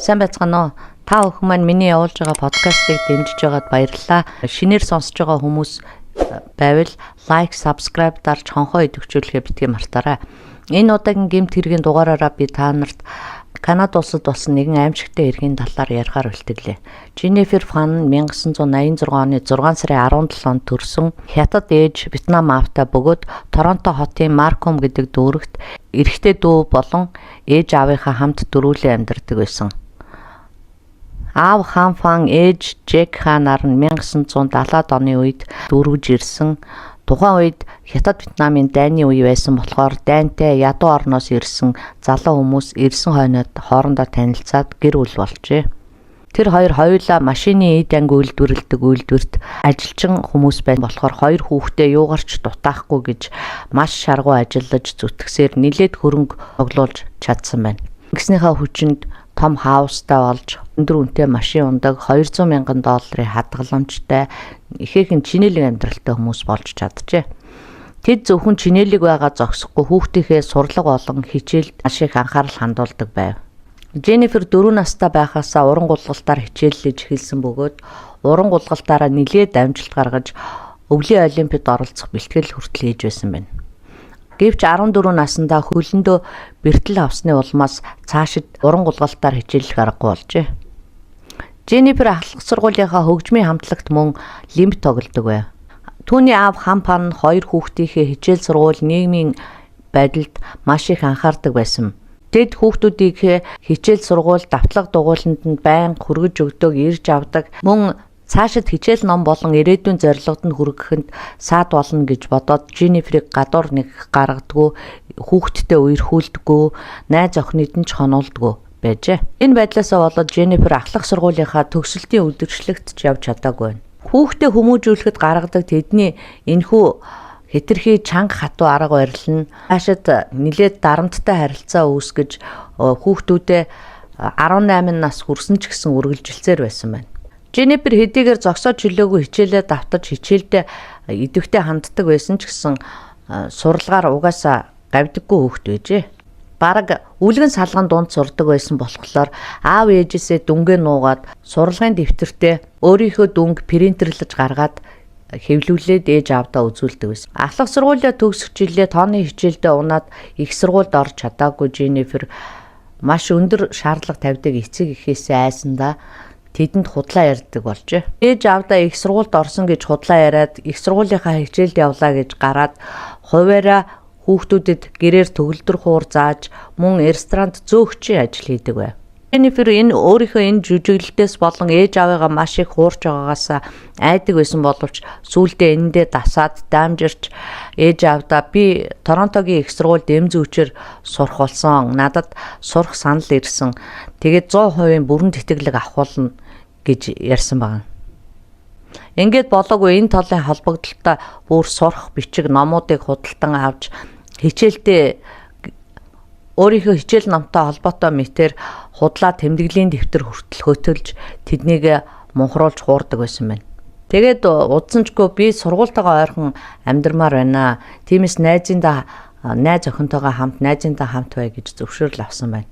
Сайн байцгаана уу? Та бүхэн маань миний явуулж байгаа подкастыг дэмжиж байгаад баярлалаа. Шинээр сонсож байгаа хүмүүс байвал лайк, subscribe дарж хонхоо идэвхжүүлэхээ битгий мартаарай. Энэ удаагийн гэмт хэргийн дугаараараа би та нарт Канада улсад болсон нэгэн аимшигтай хэргийн талаар ярихаар бэлтгэлээ. Jennifer Fan 1986 оны 6 сарын 17-нд төрсөн Хятад ээж Вьетнам аавтай бөгөөд Торонто хотын Марком гэдэг дүүрэгт эрэгтэй дүү болон ээж аавынхаа хамт дөрвүүлэн амьдардаг байсан. Аав Хан Фан, ээж Джек Ханаар нь 1970-ад оны үед дүүргэж ирсэн. Тухайн үед Хятад Вьетнамын дайны үе байсан болохоор дайнтай ядуу орноос ирсэн залуу хүмүүс ирсэн хойнод хоорондоо танилцаад гэр бүл болжээ. Тэр хоёр хоёулаа машины эд анги үйлдвэрлэдэг үйлдвэрт ажилчин хүмүүс байсан болохоор хоёр хүүхдээ юугаар ч дутаахгүй гэж маш шаргуу ажиллаж зүтгэсээр нилээд хөрөнгө цуглуулж чадсан байна. Ингэснийхаа хүчинд том house тай болж, өндөр үнэтэй машин унадаг, 200 мянган долларын хадгаламжтай ихээхэн чинээлэг амьдралтай хүмүүс болж чаджээ. Тэд зөвхөн чинээлэг байгаа зогсохгүй, хүүхдийнхээ сурлага болон хичээлд маш их анхаарал хандуулдаг байв. Дженнифер 4 настай байхаасаа уран гулгалтаар хичээллэж эхэлсэн бөгөөд уран гулгалтаараа нилээд амжилт гаргаж, өвлийн олимпиад оролцох бэлтгэл хүртэл хийж байсан байна. Гэвч 14 наснда хөлөндөө бэртэл авсны улмаас цаашид уран гулгалтаар хичээллэх аргагүй болжээ. Дженнифер ахлах сургуулийнхаа хөгжмийн хамтлагт мөн лимб тоглодог байв. Түүний аав Хан Пан хоёр хүүхдийнхээ хичээл сургууль, нийгмийн байдалд маш их анхаардаг байсан. Тэд хүүхдүүдийг хичээл сургууль, давтлага дугуйланд нь байнга хүргэж өгдөг, ирж авдаг. Мөн цаашид хичээл ном болон ирээдүйн зорилгод нь хүргэхэд саад болно гэж бодоод Дженниферийг гадуур нэг гаргадаггүй, хүүхэдтэй үерхүүлдэггүй, найз охиныг нь ч хонуулдаггүй байжээ. Энэ байдлаасаа болоод Дженнифер ахлах сургуулийнхаа төгсөлтийн үдшилтэд ч явж чадаагүй байна. Хүүхдээ хүмүүжүүлэхэд гаргадаг тэдний энэхүү хэтэрхий чанга хатуу арга барил нь цаашид нилээд дарамттай харилцаа үүсгэж, хүүхдүүдээ 18 нас хүрсэн ч гэсэн үргэлжилсээр байсан байна. Дженнифер хэдийгээр зогсоо чөлөөгөө хичээлээ давтаж, хичээлдээ идэвхтэй ханддаг байсан ч гэсэн сурлагаар угаасаа гавьдаггүй хүүхэд байжээ. Бараг үлгэн салган дунд сурдаг байсан болохоор аав ээжээсээ дүнгээ нуугаад, сурлагын дэвтэртээ өөрийнхөө дүнг принтерлэж гаргаад хэвлүүлээд ээж аавдаа үзүүлдэг байсан. Ахлах сургуулиа төгсөх жилээ тооны хичээлдээ унаад их сургуульд орж чадаагүй Дженнифер маш өндөр шаардлага тавьдаг эцэг эхээсээ айсандаа тэдэнд худлаа ярьдаг болжээ. Ээж аавдаа их сургуульд орсон гэж худлаа яриад, их сургуулийнхаа хичээлд явлаа гэж гараад, хувиараа хүүхдүүдэд гэрээр төгөлдөр хуур зааж, мөн ресторанд зөөгчийн ажил хийдэг байв. Дженнифер энэ өөрийнхөө энэ жүжиглэлтээс болон ээж аавыгаа маш их хуурч байгаагаасаа айдаг байсан боловч сүүлдээ энэндээ дасаад, даамжирч ээж аавдаа "Би Торонтогийн их сургуульд эм зүйчээр сурах болсон. Надад сурах санал ирсэн. Тэгээд 100% бүрэн тэтгэлэг авах болно" гэж ярьсан байна. Ингээд болоогүй, энэ талын холбогдлолтой бүр сурах бичиг номуудыг худалдан авч, хичээлдээ өөрийнхөө хичээл номтой холбоотой мэтээр худлаа тэмдэглэлийн дэвтэр хүртэл хөтөлж, тэднийг мунхруулж хуурдаг байсан байна. Тэгээд удсанчгүй "Би сургуультайгаа ойрхон амьдрмаар байна. Тиймээс найзындаа найз охинтойгоо хамт найзындаа хамт бай" гэж зөвшөөрөл авсан байна.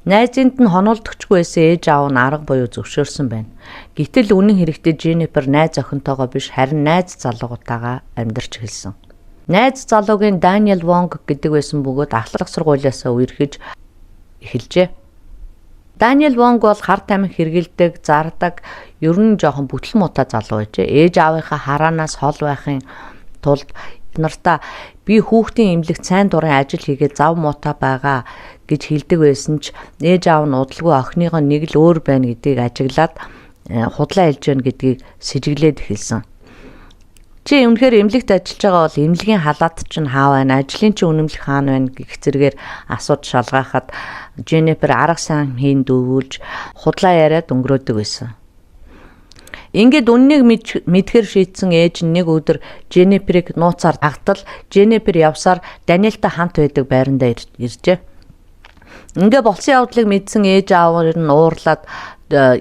Найзынд нь хонуулдагчгүй байсан ээж аав нь арга буюу зөвшөөрсөн байна. Гэтэл үнэн хэрэгтээ Дженнифер найз охинтойгоо биш, харин найз залуугуудтайгаа амьдарч эхэлсэн. Найз залуугийн Даниэл Вонг гэдэг байсан бөгөөд ахлах сургуулиасаа үерхэж эхэлжээ. Даниэл Вонг бол хар тамхи хэрэглэдэг, зардаг, ер нь жоохон бүтлэн муутай залуу байжээ. Ээж аавынхаа хараанаас хол байхын тулд нартаа "Би хүүхдийн эмнэлэгт сайн дурын ажил хийгээд зав муутай байгаа" гэж хэлдэг байсан ч ээж аав нь удалгүй охиныгоо нэг л өөр байна гэдгийг ажиглаад, худлаа хэлж байна гэдгийг сэжиглээд эхэлсэн. "Чи үнэхээр эмнэлэгт ажиллаж байгаа бол эмнэлгийн халаат чинь хаа байна? Ажлын чинь үнэмлэх хаана байна?" гэх зэрэгээр асууж шалгаахад Дженнифер арга сайн хийн дөвүүлж, худлаа яриад өнгөрөөдөг байсан. Ингээд үнэнийг мэдэхээр шийдсэн ээж нь нэг өдөр Дженниферийг нууцаар дагтал Дженнифер явсаар Даниэлтай хамт байдаг байрандаа иржээ. Ингээ болсон явдлыг мэдсэн ээж аав нь уурлаад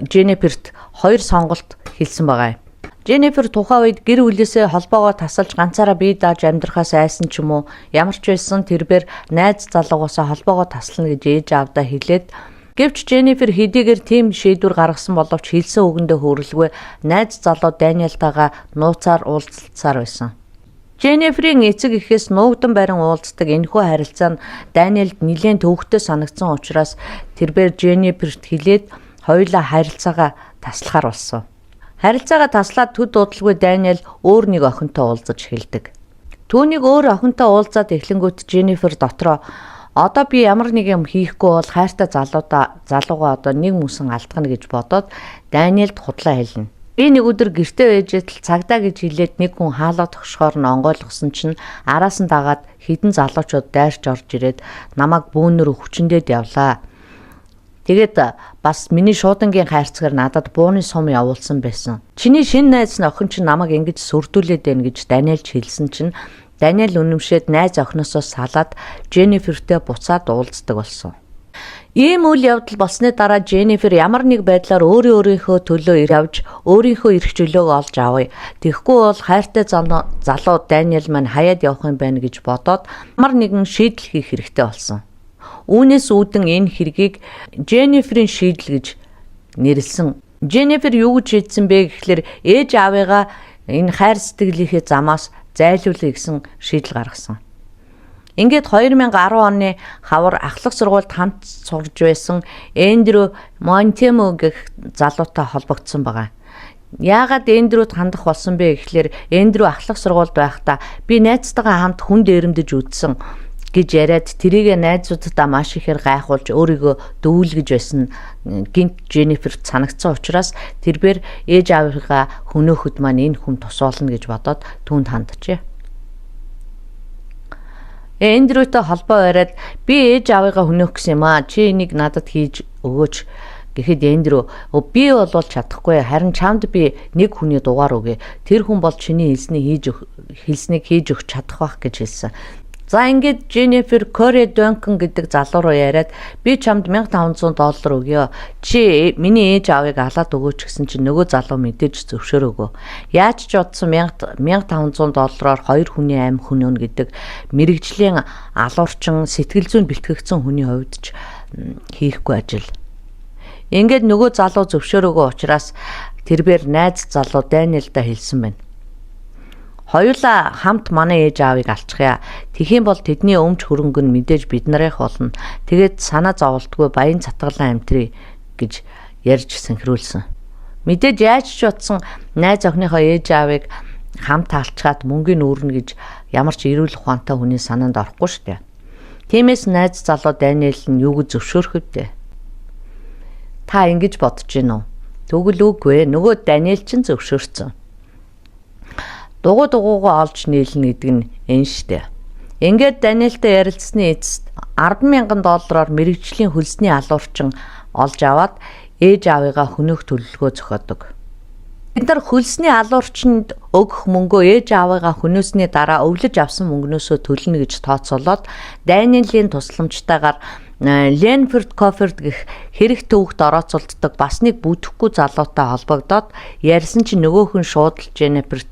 Дженниферт хоёр сонголт хэлсэн байгаа юм. Дженнифер тухайн үед гэр бүлээсээ холбоогоо тасалж, ганцаараа бие дааж амьдрахаас айсан ч юм уу, ямар ч байсан тэрбээр найз залуугаасаа холбоогоо таслана гэж ээж аавдаа хэлээд Гэвч Дженнифер хэдийгээр тийм шийдвэр гаргасан боловч хэлсэн үгэндээ хүрэлгүй найз залуу Даниэлтайгаа нууцаар уулзалцсаар байсан. Дженниферийн эцэг эхээс нуугдан барин уулздаг энэхүү харилцаа нь Даниэлд нэлээн төвөгтэй санагдсан учраас тэрбээр Дженниферт хэлээд хоёулаа харилцаагаа таслахаар болсон. Харилцаагаа таслаад төд удалгүй Даниэл өөр нэг охинтой уулзаж эхэлдэг. Түүнийг өөр охинтой уулзаад эхлэнгүүт Дженнифер дотроо одоо би ямар нэг юм хийхгүй бол хайртай залуугаа одоо нэг мөсөн алдахна гэж бодоод Даниэлд худлаа хэлнэ. Би нэг өдөр гэртээ байж байтал цагдаа гэж хэлээд нэг хүн хаалга тогшохоор нь онгойлгосон чинь араас нь дагаад хэдэн залуучууд дайрч орж ирээд намайг бөөнөр хүчиндээд явлаа. Тэгээд бас миний шуудангийн хайрцгаар надад бууны сум явуулсан байсан. Чиний шинэ найз нь охин чинь намайг ингэж сүрдүүлээд байна гэж Даниэлч хэлсэн чинь Даниэл үнэмшээд найз охиноосоо салаад Дженнифертэй буцаад уулздаг болсон. Ийм үйл явдал болсны дараа Дженнифер ямар нэг байдлаар өөрийнхөө төлөө явж өөрийнхөө эрх чөлөөг олж авъя. Тэгэхгүй бол хайртай залуу Даниэл маань хаяад явах юм байна гэж бодоод ямар нэгэн шийдэл хийх хэрэгтэй болсон. Үүнээс үүдэн энэ хэргийг Дженниферийн шийдэл гэж нэрлэсэн. Дженнифер юу гэж шийдсэн бэ гэхлээр ээж аавыгаа энэ хайр сэтгэлийнхээ замаас зайлуулъя гэсэн шийдэл гаргасан. Ингээд 2010 оны хавар ахлах сургуульд хамт сурж байсан Эндрю Монтемо гэх залуутай холбогдсон байгаа. Яагаад Эндрюд хандах болсон бэ гэхлээр Эндрю ахлах сургуульд байхдаа би найзтайгаа хамт хүн дээрэмдэж үзсэн гэж яриад тэрийг найзууддаа маш ихээр гайхуулж өөрийгөө дөвүүлгэж байсан гэнэт Дженниферт санагдсан учраас тэрбээр ээж аавынхаа хөнөөхөд маань энэ хүн тус болно гэж бодоод түүнд ханджээ. Эндрютэй холбоо бариад би ээж аавыгаа хөнөөх гэсэн юм аа. Чи энийг надад хийж өгөөч гэхэд Эндрю би болвол чадахгүй, харин чамд би нэг хүний дугаар өгье. Тэр хүн бол чиний хэлснийг хийж өгч чадах байх гэж хэлсэн. За ингээд Дженнифер Кори Дункан гэдэг залуу руу яриад би чамд $1500 өгье. Чи миний ээж аавыг алаад өгөөч гэсэн чинь нөгөө залуу мэдээж зөвшөөрөөгөө. Яаж ч бодсон $1500-оор хоёр хүний амь хөнөөнө гэдэг мэргэжлийн алуурчин сэтгэл зүйн бэлтгэгдсэн хүний хувьд ч хийхгүй ажил. Ингээд нөгөө залуу зөвшөөрөөгөө учраас тэрбээр найз залуу Даниэлдаа хэлсэн байна. Хоёулаа хамт манай ээж аавыг алчихъя. Тэгэх юм бол тэдний өмч хөрөнгө нь мэдээж бид нарынх болно. Тэгээд санаа зоволтгүй баян цатгалан амьтрий гэж ярьж сэнхрүүлсэн. Мэдээж яаж ч утсан найз охиныхоо ээж аавыг хамт алчгаад мөнгөний үүрнэ гэж ямар ч эрүүл ухаантай хүний санаанд орохгүй шүү дээ. Тиймээс найз залуу Даниэл нь юу гэж зөвшөөрөх вэ? Та ингэж бодож гин үү? Тэгвэл үгүй ээ. Нөгөө Даниэл чинь зөвшөөрсөн. Дугуй дугуйгаа олж нийлнэ гэдэг нь энэ штэ. Ингээд Даниэлтэй ярилцсны эцэст $10,000 мэргэжлийн хөлсний алуурчин олж аваад ээж аавыгаа хөнөөх төлөвлөгөө зохиодог. Бид нар хөлсний алуурчинд өгөх мөнгөө ээж аавыгаа хөнөөсний дараа өвлөж авсан мөнгнөөсөө төлнө гэж тооцоолоод Даниэлийн тусламжтайгаар Ленфорд Коферд гэх хэрэг төвөгт орооцолддог бас нэг бүтэхгүй залуутай холбогдоод ярьсан чинь нөгөөх нь шууд л Дженниферт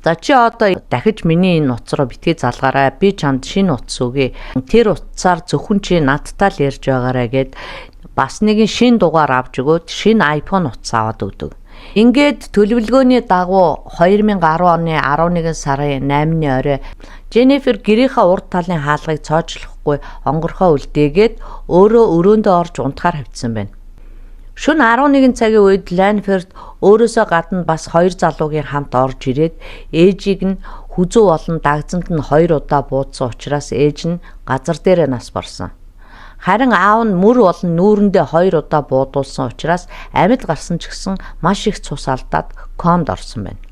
за чи одоо дахиж миний энэ утас руу битгий залгаарай. Би чамд шинэ утас өгье. Тэр утсаар зөвхөн чи надтай л ярьж байгаарай гээд бас нэгэн шинэ дугаар авч өгөөд шинэ iPhone утас аваад өгдөг. Ингээд төлөвлөгөөний дагуу 2010 оны 11 сарын 8-ны орой Дженнифер гэрийнхээ урд талын хаалгыг цоожлохгүй онгорхоо үлдээгээд өөрөө өрөөндөө орж унтахаар хавьтсан байна. Шөнө 11 цагийн үед Ланфорд өөрөөсөө гадна бас хоёр залуугийн хамт орж ирээд ээжийг нь хүзүү болон дагзанд нь хоёр удаа буудсан учраас ээж нь газар дээрээ нас барсан. Харин аав нь мөр болон нүүрэндээ хоёр удаа буудуулсан учраас амьд гарсан ч гэсэн маш их цус алдаад комд орсон байна.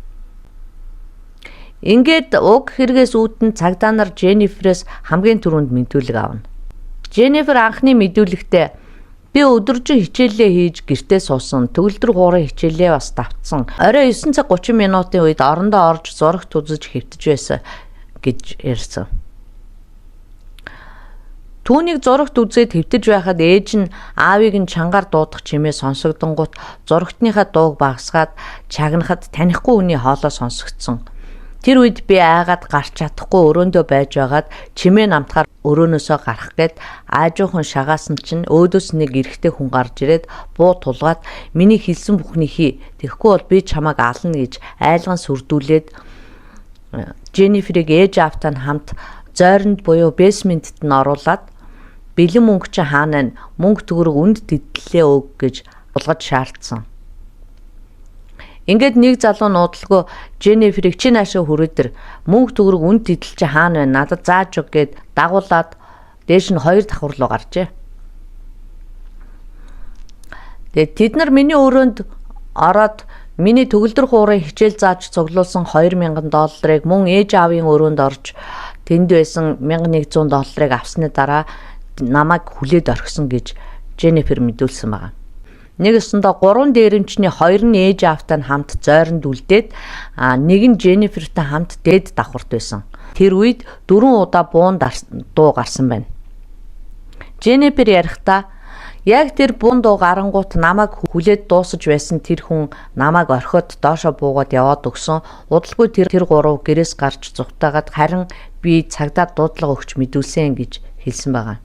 Ингээд уг хэрэгээс үүдэн цагдаа нар Дженниферээс хамгийн түрүүнд мэдүүлэг авна. Дженнифер анхны мэдүүлэгтээ би өдөржин хичээлээ хийж гэртээ суусан. Төгөлдөр хуурын хичээлээ бас давтсан. Орой 9 цаг 30 минутын үед орондоо орж зурагт үзэж хэвтэж байсан гэж ярьсан. Түүнийг зурагт үзээд хэвтэж байхад ээж нь аавыг нь чангаар дуудах чимээ сонсогдонгуут зурагтныхаа дууг багасгаад чагнахад танихгүй хүний хоолой сонсогдсон. Тэр үед би айгаад гарч чадахгүй өрөөндөө байж байгаад чимээ намтахаар өрөөнөөсөө гарах гээд аажуухан шагаасан чинь өөдөөс нэг эрэгтэй хүн гарч ирээд буу тулгаад миний хэлсэн бүхнийг хий. Тэгэхгүй бол би чамайг ална гэж айлган сүрдүүлээд Дженниферийг ээж аавтай нь хамт зойронд буюу basement-д нь оруулаад бэлэн мөнгө чинь хаана вэ? Мөнгө төгрөг үнд тэдлээ өг гэж тулгаж шаардсан. Ингээд нэг залуу нуудлгүй Дженниферийг чи наашаа хүрээдэр мөнгө төгрөг үнд тэдэл чи хаана вэ? Надад зааж өг гэд дагуулад дээш нь 2 давхар руу гарчээ. Тэгээд тэд нар миний өрөөнд ороод миний төгөлдөр хуурын хичээл зааж цуглуулсан $2000 мөн ээж аавын өрөөнд орж тэнд байсан $1100 авсны дараа намайг хүлээд орхисон гэж Дженнифер мэдүүлсэн байна. Нэг ёсондоо 3 дээрэмчний 2 нь ээж аавтай нь хамт зойронд үлдээд нэг нь Дженнифертэй хамт дээд давхарт байсан. Тэр үед 4 удаа буун дуу гарсан байна. Дженнифер ярихдаа яг тэр буун дуу гарангуут намайг хүлээд дуусаж байсан тэр хүн намайг орхиод доошо буугаад яваад өгсөн. Удалгүй тэр гурав гэрээс гарч зугтаагаад харин би цагдаа дуудлага өгч мэдүүлсэн гэж хэлсэн байгаа.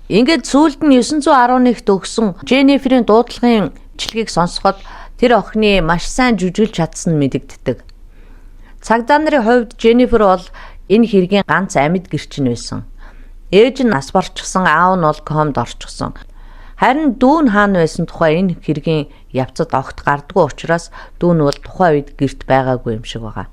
Ингээд сүүлд нь 911-т өгсөн Дженниферийн дуудлагын бичлэгийг сонсоход тэр охины маш сайн жүжиглж чадсан нь мэдэгддэг. Цагдаа нарын хувьд Дженнифер бол энэ хэргийн ганц амьд гэрчин байсан. Ээж нь нас барчихсан, аав нь бол комд орчихсон. Харин дүү нь хаана байсан тухай энэ хэргийн явцад огт гардаггүй учраас дүү нь бол тухайн үед гэрт байгаагүй юм шиг байгаа.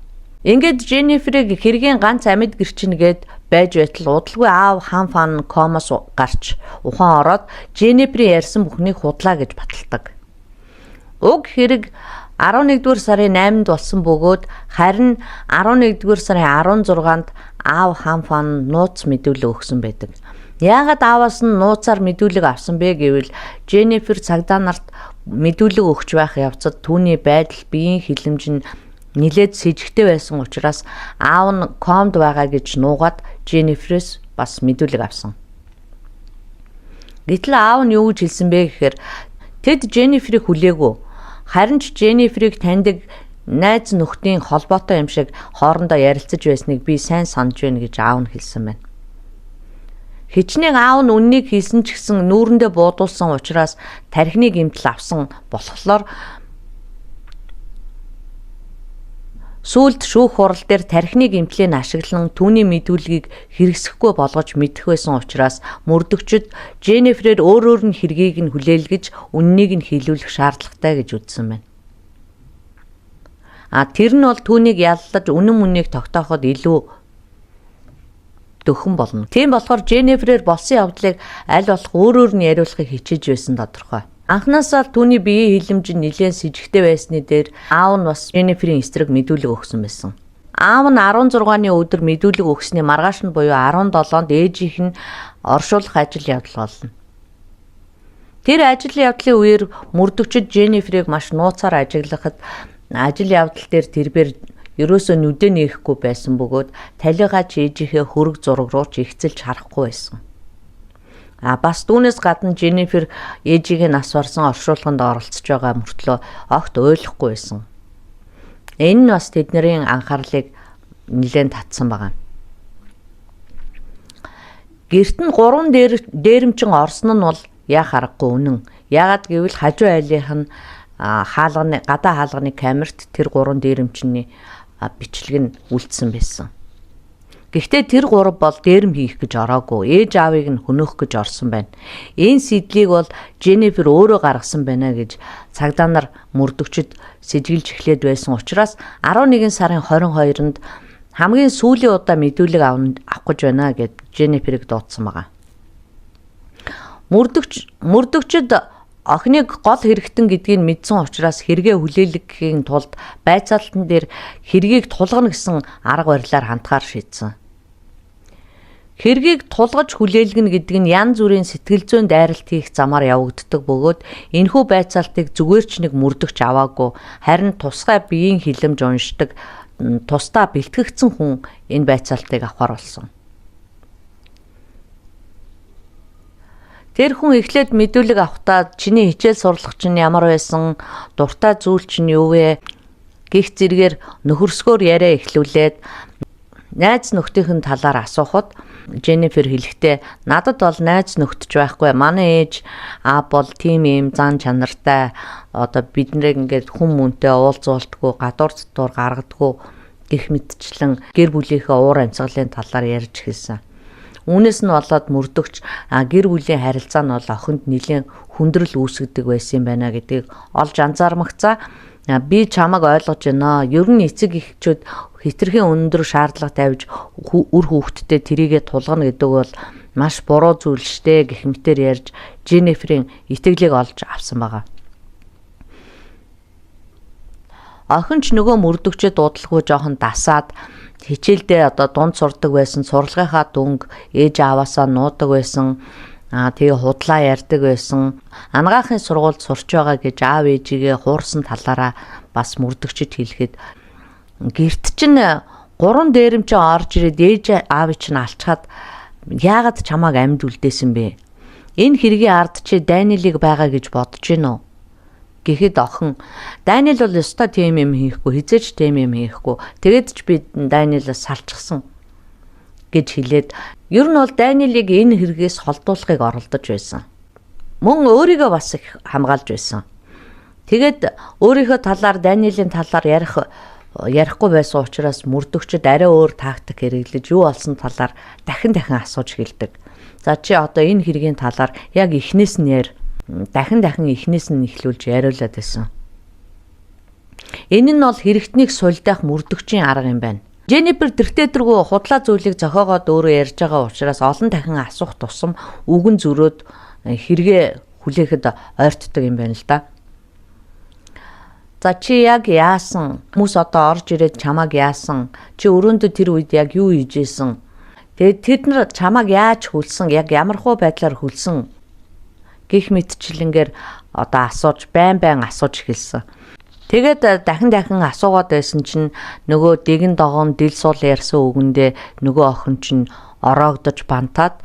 Ингээд Дженниферийг хэргийн ганц амьд гэрчин гээд байж байтал удалгүй аав хан фан комоос гарч ухаан ороод Дженниферийн ярьсан бүхнийг худлаа гэж баталдаг. Уг хэрэг 11-р сарын 8-нд болсон бөгөөд харин 11-р сарын 16-нд аав хан фан нууц мэдүүлэг өгсөн байдаг. Яагаад ааваас нь нууцаар мэдүүлэг авсан бэ гэвэл Дженнифер цагдаа нарт мэдүүлэг өгч байх явцад түүний байдал, биеийн хилэмж нь нилээд сэжигтэй байсан учраас аав нь комд байгаа гэж нуугаад Дженниферээс бас мэдүүлэг авсан. Гэтэл аав нь юу гэж хэлсэн бэ гэхээр тэд Дженниферийг хүлээгүй. Харин ч Дженниферийг таньдаг найз нөхдийн холбоотой юм шиг хоорондоо ярилцаж байсныг би сайн санаж байна гэж аав нь хэлсэн байна. Хичнээн аав нь үннийг хэлсэн ч гэсэн нүүрэндээ буудуулсан учраас тархины гэмтэл авсан болохоор сүүлд шүүх хурал дээр тархины гэмтлийг ашиглан түүний мэдүүлгийг хэрэгсэхгүй болгож мэдэх байсан учраас мөрдөгчд Дженниферээр өөрөөр нь хэргийг нь хүлээлгэж үннийг нь хэлүүлэх шаардлагатай гэж үзсэн байна. А тэр нь бол түүнийг яллаж үнэн мөнийг тогтооход илүү дөхөн болно. Тийм болохоор Дженниферээр болсон явдлыг аль болох өөрөөр нь яриулахыг хичээж байсан тодорхой. Анхнаасаа л түүний биеийн хилэмж нь нэлээд сэжигтэй байсны дээр аав нь бас Дженниферийн эсрэг мэдүүлэг өгсөн байсан. Аав нь 16-ны өдөр мэдүүлэг өгсөний маргааш нь буюу 17-нд ээжийнх нь оршуулах ажил явдал болно. Тэр ажил явдлын үеэр мөрдөгчд Дженниферийг маш нууцаар ажиглахад ажил явдал дээр тэрбээр ерөөсөө нүдэ нээхгүй байсан бөгөөд талигаа ч ээжийнхээ хөрөг зураг руу ч ихцэлж харахгүй байсан. А бас түүнээс гадна Дженнифер ээжигээ нас барсан оршуулганд оролцож байгаа мөртлөө огт ойлгохгүй байсан. Энэ нь бас тэдний анхаарлыг нэлээд татсан байгаа. Гэрт нь 3 дээрэмчин орсон нь бол яах аргагүй үнэн. Яагаад гэвэл хажуу айлынх нь хаалганы гадаа хаалганы камерт тэр 3 дээрэмчний бичлэг нь үлдсэн байсан. Гэхдээ тэр гурав бол дээрэм хийх гэж ороогүй. Ээж аавыг нь хөнөөх гэж орсон байна. Энэ сэдлийг бол Дженнифер өөрөө гаргасан байна гэж цагдаа нар мөрдөгчд сэжиглж эхлээд байсан учраас 11 сарын 22-нд хамгийн сүүлийн удаа мэдүүлэг авах гэж байна гэд Дженниферийг дуудсан байгаа. Мөрдөгчд охиныг гол хэрэгтэн гэдгийг мэдсэн учраас хэрэгээ хүлээлгэхийн тулд байцаалтан дээр хэргийг тулгана гэсэн арга барилаар хандахаар шийдсэн. Хэргийг тулгаж хүлээлгэнэ гэдэг нь янз бүрийн сэтгэл зүйн дайралт хийх замаар явагддаг бөгөөд энэхүү байцаалтыг зүгээр ч нэг мөрдөгч аваагүй, харин тусгай биеийн хилэмж уншдаг тусдаа бэлтгэгдсэн хүн энэ байцаалтыг авахар болсон. Тэр хүн эхлээд мэдүүлэг авахдаа чиний хичээл сурлах чинь ямар байсан, дуртай зүйл чинь юу вэ? Гэх зэргээр нөхөрсгөөр яриа эхлүүлээд найз нөхдийнхэн талаар асуухад Дженнифер хэлэхдээ надад бол найз нөхдөж байхгүй. Манай ээж аав бол тийм юм зан чанартай, одоо биднийг ингээд хүн мөнтэй уулзуулдаггүй, гадуур дотор гаргадаггүй гэх мэтчлэн гэр бүлийнхээ уур амьсгалын талаар ярьж эхэлсэн. Үүнээс нь болоод мөрдөгч гэр бүлийн харилцаа нь бол охинд нэлээн хүндрэл үүсгэдэг байсан юм байна гэдгийг олж анзаармагцаа би чамайг ойлгож байна. Ер нь эцэг эхчүүд хэтэрхий өндөр шаардлага тавьж үр хүүхэдтэй тэрийгэ тулгана гэдэг бол маш буруу зүйл штэ гэх мэтээр ярьж Дженниферийн итгэлийг олж авсан байгаа. Охин ч нөгөө мөрдөгчөд дуудалгүй жоохон дасаад хичээлдээ одоо дунд сурдаг байсан, сурлагынхаа дүнг ээж ааваасаа нуудаг байсан. Тэгээ худлаа ярьдаг байсан. Ангаахын сургуульд сурч байгаа гэж аав ээжигээ хуурсан талаараа бас мөрдөгчд хэлэхэд гэрт чинь 3 дээрэмчин орж ирээд ээж аав чинь алчхаад яагаад чамааг амьд үлдээсэн бэ? Энэ хэргийн ард чи Даниэлийг байгаа гэж бодож гин үү? Гэхэд охин Даниэл бол ёстой тийм юм хийхгүй, хизээч тийм юм хийхгүй. Тэгээд ч би Даниэлээс салчихсан гэж хэлээд ер нь бол Даниэлийг энэ хэрэгээс холдуулахыг оролдож байсан. Мөн өөрийгөө бас их хамгаалж байсан. Тэгээд өөрийнхөө талаар Даниэлийн талаар ярихгүй байсан учраас мөрдөгчд арай өөр тактик хэрэглэж юу болсон талаар дахин дахин асууж эхэлдэг. За чи одоо энэ хэргийн талаар яг эхнээс нь яар, дахин дахин эхнээс нь эхлүүлж яриулаад байсан. Энэ нь бол хэрэгтнийг сулдаах мөрдөгчийн арга юм байна. Дженнифер тэртээ тэргүй худлаа зүйлийг зохиогоод өөрөө ярьж байгаа учраас олон дахин асуух тусам үгэн зөрөөд хэрэгээ хүлээхэд ойртдог юм байна л да. За чи яг яасан? Хүмүүс одоо орж ирээд чамааг яасан? Чи өрөөндөө тэр үед яг юу хийж исэн? Тэгээд тэд нар чамааг яаж хүлсэн? Яг ямар хуу байдлаар хүлсэн? Гэх мэтчлэнгээр одоо асууж байн байн асууж эхэлсэн. Тэгээд дахин дахин асуугаад байсан чинь нөгөө дэгэн догоон дил сул ярьсан үгэндээ нөгөө охин чинь ороогдож бантаад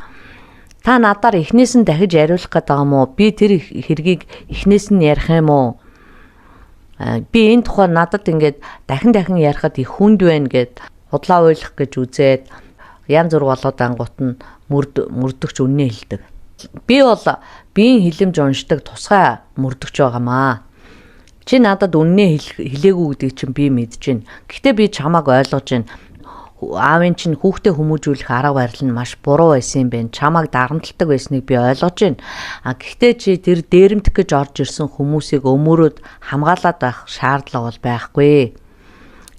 та надаар эхнээс нь дахиж яриулах гээд байгаа юм уу? Би тэр хэргийг эхнээс нь ярих юм уу? Би энэ тухай надад ингээд дахин дахин ярихад их хүнд байна гэд худлаа уйлах гэж үзээд янз бүр болоод ангууд нь мөрдөгч үннээ хэлдэг. Би бол биеийн хилэмж уншдаг тусгай мөрдөгч байгаамаа. Чи надад үннээ хэлээгүй гэдгийг чинь би мэдэж байна. Гэхдээ би чамааг ойлгож байна. Аавын чинь хүүхдээ хүмүүжүүлэх арга барил нь маш буруу байсан юм байна. Чамааг дарамталдаг байсныг би ойлгож байна. А гэхдээ чи тэр дээрэмдэх гэж орж ирсэн хүмүүсийг өмөрөөд хамгаалаад байх шаардлага бол байхгүй.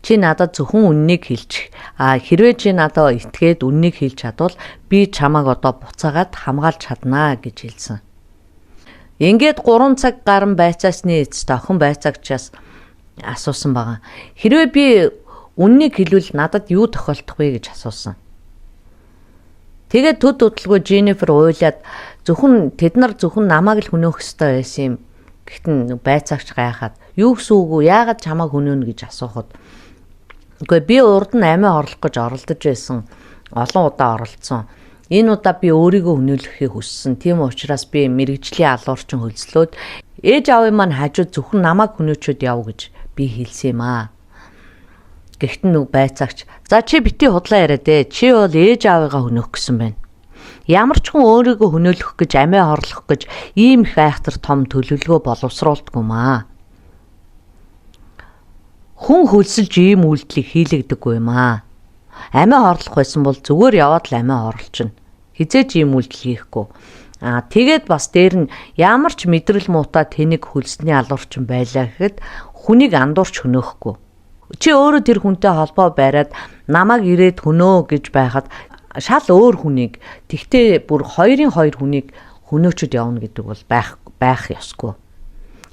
Чи надад зөвхөн үннийг хэлчих. А хэрвээ чи надад итгээд үннийг хэлж чадвал би чамааг одоо буцаагаад хамгаалж чаднаа гэж хэлсэн. Ингээд 3 цаг гарan байцаасны эцэст охин байцаагчаас асуусан байгаа. Хэрвээ би үннийг хэлвэл надад юу тохиолдох вэ гэж асуусан. Тэгээд төд удалгүй Дженнифер уйлаад зөвхөн тэд нар зөвхөн намайг л хөнөөх ёстой байсан юм. Гэхдээ байцаагч гайхаад юу гэсэн үг вэ? Яагаад чамайг хөнөөнө гэж асуухад үгүй би урд нь амиа орлох гэж оролдож байсан. Олон удаа оролдсон. Энэ удаа би өөрийгөө хөнөөлөхийг хүссэн. Тийм учраас би мэрэгжлийн алуурчин хөлслөөд ээж аавын маань хажууд зөвхөн намайг хөнөөчөөд яв гэж би хэлсэн юм аа. Гэхдээ нүг байцаагч за чи бити худлаа яриад ээ. Чи бол ээж аавыгаа хөнөөх гэсэн байна. Ямар ч хүн өөрийгөө хөнөөлөх гэж амиа хорлох гэж ийм их айхтар том төлөвлөгөө боловсруулдаггүй маа. Хүн хөлсөлж ийм үйлдэлийг хийлэгдэггүй юм аа. Амиа хорлох байсан бол зүгээр яваад л амиа хорлчихно. Хизээч ийм үйлдэл хийхгүй. Аа тэгээд бас дээр нь ямар ч мэдрэл муутай тэнэг хөлсний алуурчин байлаа гэхэд хүнийг андуурч хөнөөхгүй. Чи өөрөө тэр хүнтэй холбоо бариад намайг ирээд хөнөө гэж байхад шал өөр хүнийг тэгтээ бүр 2-ын 2 хүнийг хөнөөчөд явна гэдэг бол байх ёсгүй.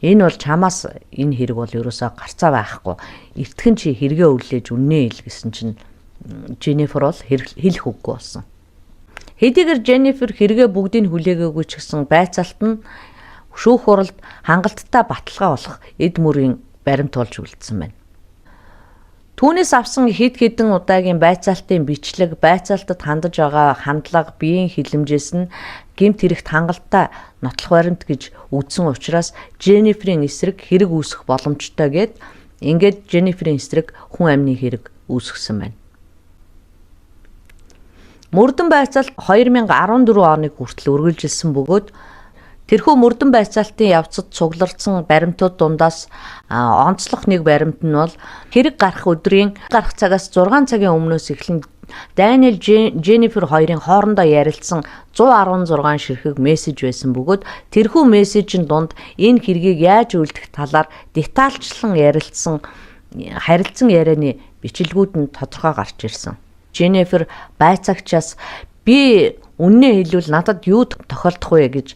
Энэ бол чамаас энэ хэрэг бол ерөөсөө гарцаа байхгүй. Эртхэн чи хэрэгээ өрлөөж үннээ хэл гэсэн чинь Дженнифер бол хэлэх үггүй болсон. Хэдийгээр Дженнифер хэрэгээ бүгдийг хүлээгээгүй ч гэсэн байцаалт нь шүүх хуралд хангалттай баталгаа болох эд мөрийн баримт болж үлдсэн байна. Түүнээс авсан хэд хэдэн удаагийн байцаалтын бичлэг, байцаалтад хандаж байгаа хандлага, биеийн хилэмжээс нь гэмт хэрэгт хангалттай нотлох баримт гэж үзсэн учраас Дженниферийн эсрэг хэрэг үүсэх боломжтой гэд Ингээд Дженниферийн эсрэг хүн амны хэрэг үүсгэсэн байна. Мөрдөн байцаалт 2014 оныг хүртэл үргэлжилсэн бөгөөд тэрхүү мөрдөн байцаалтын явцад цугларсан баримтууд дундаас онцлог нэг баримт нь бол хэрэг гарах өдрийн гарах цагаас 6 цагийн өмнөөс эхлэн Даниэл Дженнифер хоёрын хоорондоо ярилцсан 116 ширхэг мессеж байсан бөгөөд тэрхүү мессежийн дунд энэ хэргийг яаж үлдэх талаар детальчлан ярилцсан харилцан ярианы бичлэгүүд нь тодорхой гарч ирсэн. Дженнифер байцаагчаас би үннээ хэлвэл надад юу тохиолдох вэ гэж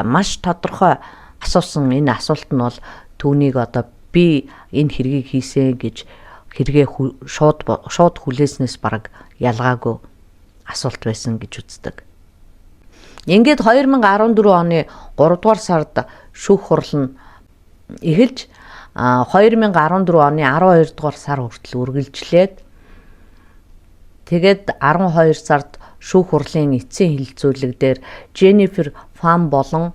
маш тодорхой асуусан. Энэ асуулт нь бол түүнийг одоо би энэ хэргийг хийсэн гэж хэрэгээ шууд шууд хүлээснээс бараг ялгаагүй асуулт байсан гэж үздэг. Ингээд 2014 оны 3 дугаар сард шүүх хурал нь эхэлж 2014 оны 12 дугаар сар хүртэл үргэлжлээд тэгээд 12 сард шүүх хурлын эцсийн хэлэлцүүлэг дээр Дженнифер Фан болон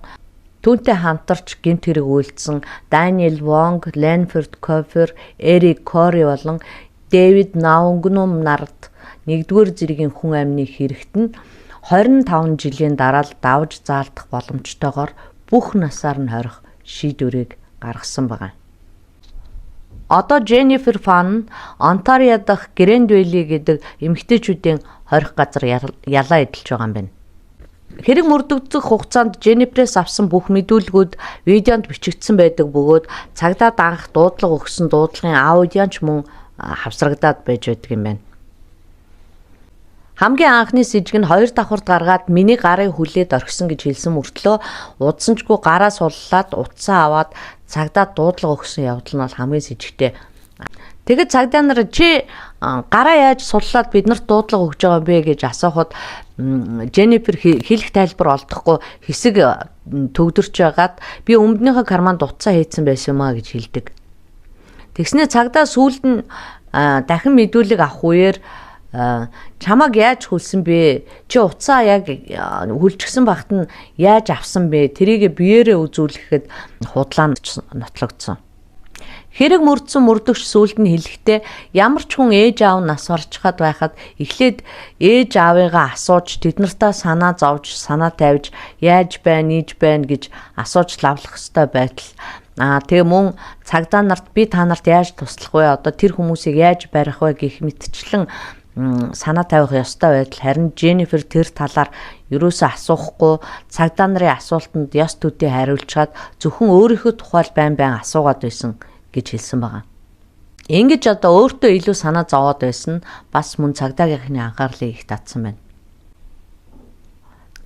түүнтэй хамтарч гэмт хэрэг үйлдсэн Даниэл Вонг, Ленфорд Кофер, Эрик Кори болон Дэвид Наунгнум нарт нэгдүгээр зэргийн хүн амны хэрэгт нь 25 жилийн дараа л давж заалдах боломжтойгоор бүх насаар нь хорих шийдвэрийг гаргасан байна. Одоо Дженнифер Фан Онтарио дахь Грэнд Вэлли гэдэг эмэгтэйчүүдийн хорих газар ялаа эдэлж байгаа юм байна. Хэрэг мөрдөгдөх хугацаанд Дженниферээс авсан бүх мэдүүлгүүд видеонд бичигдсэн байдаг бөгөөд цагдаад анх дуудлага өгсөн дуудлагын аудио ч мөн хавсрагдаад байж байдаг юм байна. Хамгийн анхны сэжиг нь хоёр давхарт гаргаад миний гарыг хүлээд орхисон гэж хэлсэн мөртлөө удсанчгүй гараа суллаад утсаа аваад цагдаа дуудлага өгсөн явдал нь бол хамгийн сэжигтэй. Тэгэд цагдаа нар чи гараа яаж суллаад биднэрт дуудлага өгж байгаа юм бэ гэж асуухад Дженнифер хэлэх тайлбар олдохгүй хэсэг төгдөрч байгаад би өмднийхөө карманд утсаа хийцэн байсан юм а гэж хэлдэг. Тэгснээ цагдаа сүүлд нь дахин мэдүүлэг авах үеэр чамаг яаж хүлсэн бэ? Чи утсаа яг хүлчихсэн багт нь яаж авсан бэ? Тэрийг биеэрээ үзүүлэхэд худлаа нотлогдсон. Хэрэг мөрдсөн мөрдөгч сүүлд нь хэлэхдээ ямар ч хүн ээж аав нас барчхад байхад эхлээд ээж аавыгаа асууж тэд нартаа санаа зовж санаа тавьж яаж байна, ийж байна гэж асууж лавлах ёстой байтал тэгээ мөн цагдаа нарт би та нарт яаж туслах вэ? Одоо тэр хүмүүсийг яаж барих вэ гэх мэтчлэн санаа тавих ёстой байдал харин Дженнифер тэр талаар ерөөсөө асуухгүй цагдаа нарын асуултанд ёс төдий хариулчаад зөвхөн өөрийнхөө тухай байн байн асуугаад байсан гэж хэлсэн байгаа. Ингэж одоо өөртөө илүү санаа зовоод байсан нь бас мөн цагдаагийнхны анхаарлыг их татсан байна.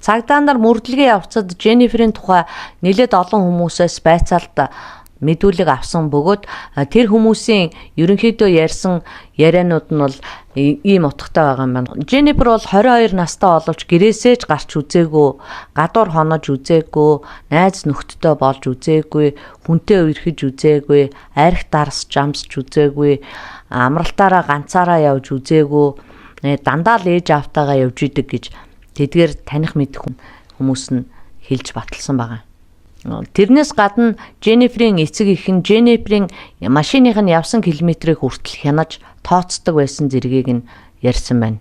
Цагдаа нар мөрдлөгийн явцад Дженниферийн тухай нэлээд олон хүмүүсээс байцаалт мэдүүлэг авсан бөгөөд тэр хүмүүсийн ерөнхийдөө ярьсан ярианууд нь бол ийм утгатай байгаа юм байна. Дженнифер бол 22 настай боловч гэрээсээ ч гарч үзээгүй, гадуур хонож үзээгүй, найз нөхдөдөө болж үзээгүй, хүнтэй үерхэж үзээгүй, арх дарс жамсч үзээгүй, амралтаараа ганцаараа явж үзээгүй, дандаа л ээж аавтайгаа явж идэг гэж тэдгээр таних мэдэх хүмүүс нь хэлж баталсан байгаа. Тэрнээс гадна Дженниферийн эцэг эх нь Дженниферийн машиных нь явсан километрийг хүртэл хянаж тооцдог байсан зэргийг нь ярьсан байна.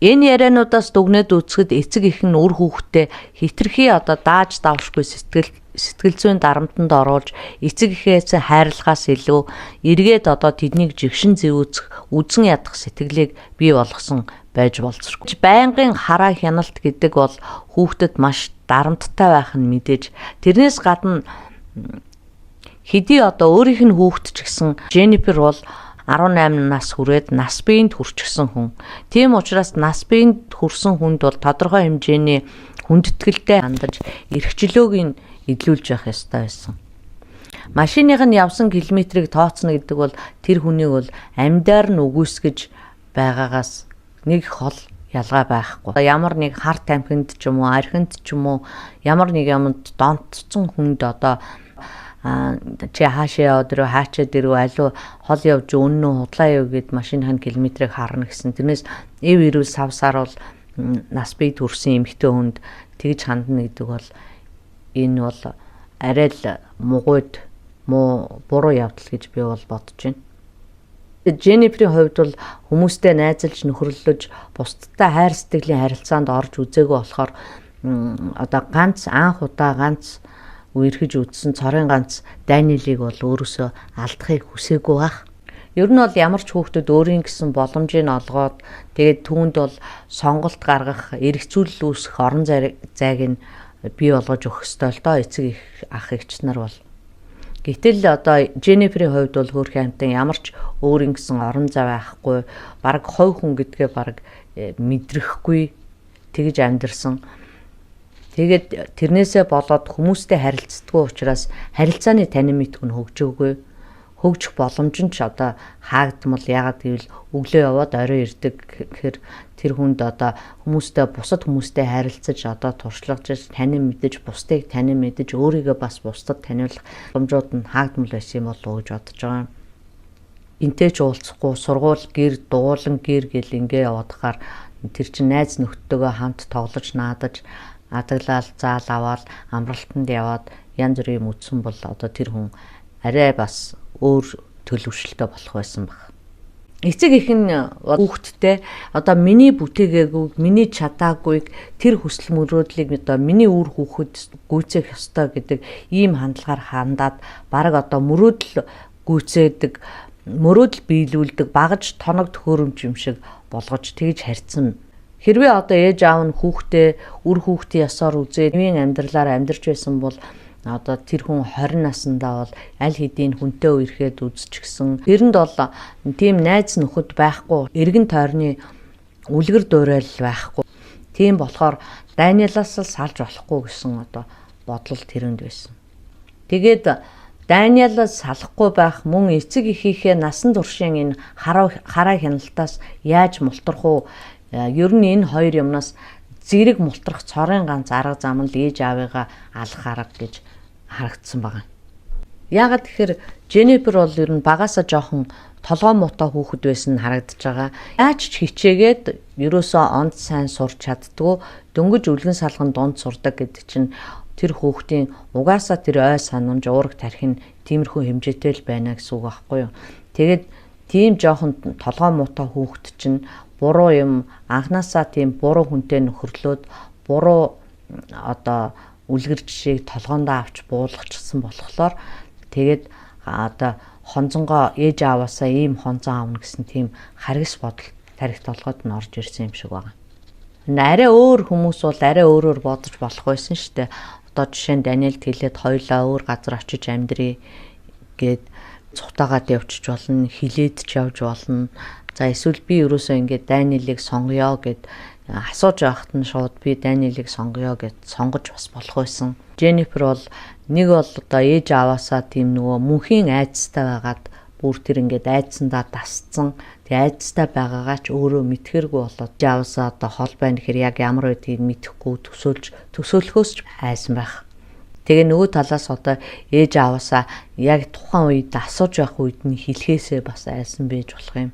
Энэ яриануудаас дүгнээд үзэхэд эцэг эх нь үр хүүхдээ хитрхи одоо дааж давшгүй сэтгэл зүйн дарамтанд оруулж эцэг эхээс хайрлахаас илүү эргээд одоо тэднийг жигшин зэвүүцэх үзэн ядах сэтгэлийг бий болгосон байж болзошгүй. Байнгын хараа хяналт гэдэг бол хүүхдэд маш дарамттай байх нь мэдээж тэрнээс гадна хэдий одоо өөрийнх нь хүүхэд ч гэсэн Дженнифер бол 18 нас хүрээд нас биеинд хүрчихсэн хүн. Тийм учраас нас биеинд хүрсэн хүнд бол тодорхой хэмжээний хүндэтгэлтэй хандаж эрх чөлөөг нь эдлүүлж явах ёстой байсан. Машиных нь явсан километрийг тооцно гэдэг бол тэр хүнийг бол амьдаар нь үгүйсгэж байгаагаас нэг хол ялгаа байхгүй. Ямар нэг хар тамхинд ч юм уу, архинд ч юм уу, ямар нэг юмд донтцсон хүнд одоо чи хаашаа яваад ирв, хаачаад ирв, алуу хол явж үнэн үү, худлаа юу гэд машиныхын километрийг харна гэсэн. Тэрнээс эв эрүүл сав сар бол нас бие төрсэн эмэгтэй хүнд тэгж хандна гэдэг бол энэ бол арай л мугуйд муу буруу явдал гэж би бол бодож байна. Дженниферийн хувьд бол хүмүүстэй найзалж, нөхөрлөж, бусдтай хайр сэтгэлийн харилцаанд орж үзээгүй болохоор одоо ганц анх удаа ганц үерхэж үзсэн цорын ганц Даниэлийг бол өөрөөсөө алдахыг хүсээгүй байх. Ер нь бол ямар ч хүүхдэд өөрийн гэсэн боломжийг олгоод, тэгээд түүнд бол сонголт гаргах, эргцүүлэл үүсгэх орон зайг нь бий болгож өгөх ёстой л доо эцэг их ах эгч нар бол. Гэтэл одоо Дженниферийн хувьд бол хөөрхөн амьтан ямар ч өөрийн гэсэн орон зай байхгүй, бараг хувь хүн гэдгээ бараг мэдрэхгүй тэгж амьдарсан. Тэгээд тэрнээсээ болоод хүмүүстэй харилцдаггүй учраас харилцааны танин мэдхүй нь хөгжөөгүй. Хөгжих боломж нь ч одоо хаагдмал. Яагаад гэвэл өглөө яваад орой ирдэг гэхээр тэр хүнд одоо хүмүүстэй, бусад хүмүүстэй харилцаж, одоо туршлагаж танин мэдэж, бусдыг танин мэдэж, өөрийгөө бас бусдад таниулах боломжууд нь хаагдмал байсан юм болов уу гэж бодож байгаа юм. Энтэй ч уулзахгүй, сургууль, гэр, дугуйлан, гэр гэл ингээ яваадахаар тэр чинь найз нөхдөдөө хамт тоглож, наадаж, адаглаал, заал аваад, амралтанд яваад, янз бүрийн юм үзсэн бол одоо тэр хүн арай бас өөр төлөвшөлтөй болох байсан байх. Эцэг эх нь хүүхэдтэй одоо миний бүтээгээгүй, миний чадаагүйг, тэр хүсэл мөрөөдлийг одоо миний үр хүүхэд гүйцээх ёстой гэдэг ийм хандлагаар хандаад, бараг одоо мөрөөдөл гүйцээдэг, мөрөөдөл биелүүлдэг багаж тоног төхөөрөмж юм шиг болгож тэгж харьцсан. Хэрвээ одоо ээж аав нь хүүхдээ үр хүүхдийн ёсоор үзээд хэвийн амьдралаар амьдарч байсан бол одоо тэр хүн 20 насндаа бол аль хэдийн хүнтэй үерхэд үзчихсэн. Тэрэнд бол тийм найз нөхөд байхгүй, эргэн тойрны үлгэр дуурайл байхгүй. Тийм болохоор Даниэлаас л салж болохгүй гэсэн одоо бодлол тэрэнд байсан. Тэгээд Даниэлаас салахгүй байх, мөн эцэг эхийнхээ насан туршийн энэ хараа хяналтаас яаж мултрах уу? Ер нь энэ хоёр юмнаас зэрэг мултрах цорын ганц арга зам нь л ээж аавыгаа алах арга гэж харагдсан байгаа. Яагаад тэгэхээр Дженнифер бол ер нь багасаа жоохон толгой муутай хүүхэд байсан нь харагдаж байгаа. Яаж ч хичээгээд ерөөсөө онд сайн сурч чаддгүй, дөнгөж үлгэн салган дунд сурдаг гэдэг чинь тэр хүүхдийн угаасаа тэр ой санамж, уураг тархи нь тиймэрхүү хэмжээтэй л байна гэсэн үг байхгүй юу. Тэгээд тийм жоохон толгой муутай хүүхэд чинь буруу юм, анханасаа тийм буруу хүнтэй нөхөрлөөд, буруу одоо үлгэр жишээг толгоондоо авч буулгачихсан болохоор тэгээд одоо хонзонгоо ээж ааваасаа ийм хонзон аавна гэсэн тийм харгас бодол тархи толгойд нь орж ирсэн юм шиг байна. Арай өөр хүмүүс бол арай өөрөөр бодож болох байсан шүү дээ. Одоо жишээ нь Даниэлд хэлээд хоёулаа өөр газар очиж амьдрий гээд цухтаагаад явчих болно, хилээд ч явж болно. За, эсвэл би ерөөсөө ингээд Даниэлийг сонгоё гэд асууж байхад нь шууд би Даниэлийг сонгоё гэд сонгож бас болох байсан. Дженнифер бол нэг бол одоо ээж ааваасаа тийм нөгөө мөнхийн айдастай байгаад, бүр тэр ингээд айдсандаа дасцсан. Тэг айдастай байгаагаа ч өөрөө мэдхэргүй болоод, ааваасаа одоо хол байна гэхээр яг ямар байдгийг мэдэхгүй, төсөөлж төсөөлөхөөс ч айсан байх. Тэгээ нөгөө талаас одоо ээж ааваасаа яг тухайн үед асууж байх үед нь хэлхээсээ бас айсан байж болох юм.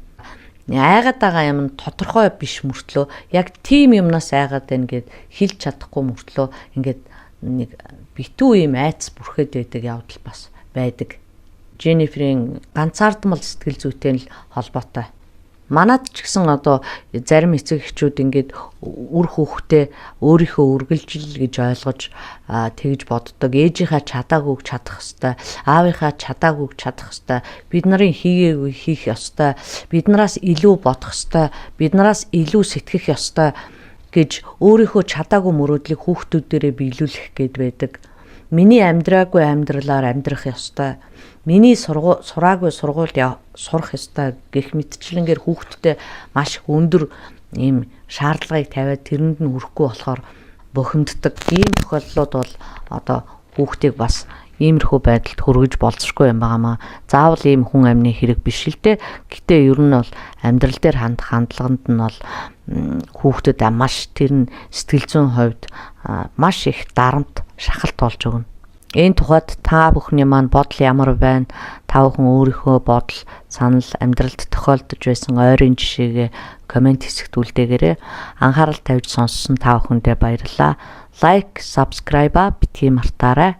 Айгаад байгаа юм нь тодорхой биш мөртлөө, яг тийм юмнаас айгаад байна гэд хэлж чадахгүй мөртлөө ингээд нэг битүү юм айц бүрхэд байдаг явдал бас байдаг. Дженниферийн ганцаардмал сэтгэл зүйтэй нь л холбоотой. Манад ч гэсэн одоо зарим эцэг эхчүүд ингээд үр хүүхдээ өөрийнхөө үргэлжил гэж ойлгож, тэгж боддог. Ээжийнхаа чадаагүйг чадах ёстой, аавынхаа чадаагүйг чадах ёстой, бид нарын хийгээгүй хийх ёстой, бид нараас илүү бодох ёстой, бид нараас илүү сэтгэх ёстой гэж өөрийнхөө чадаагүй мөрөөдлийг хүүхдүүдээрээ биелүүлэх гээд байдаг. Миний амьдраагүй амьдралаар амьдрах ёстой, миний сураагүй сургуульд сурах ёстой гэх мэтчлэнгээр хүүхдтэй маш өндөр ийм шаардлагыг тавиад, тэрэнд нь хүрэхгүй болохоор бухимддаг. Ийм тохиолдлууд бол одоо хүүхдийг бас иймэрхүү байдалд хүргэж болзошгүй юм байгаамаа. Заавал ийм хүн амны хэрэг биш л дээ. Гэтэ ер нь бол амьдрал дээр хандах хандлаганд нь бол хүүхдэд маш тэр нь сэтгэл зүйн хувьд маш их дарамт, шахалт болж өгнө. Энэ тухайд та бүхний маань бодол ямар байна? Та бүхэн өөрийнхөө бодол, санал, амьдралд тохиолдож байсан ойрын жишээгээ comment хэсэгт үлдээгээрэй. Анхаарал тавьж сонссон та бүхэндээ баярлалаа. Like, subscribe битгий мартаарай.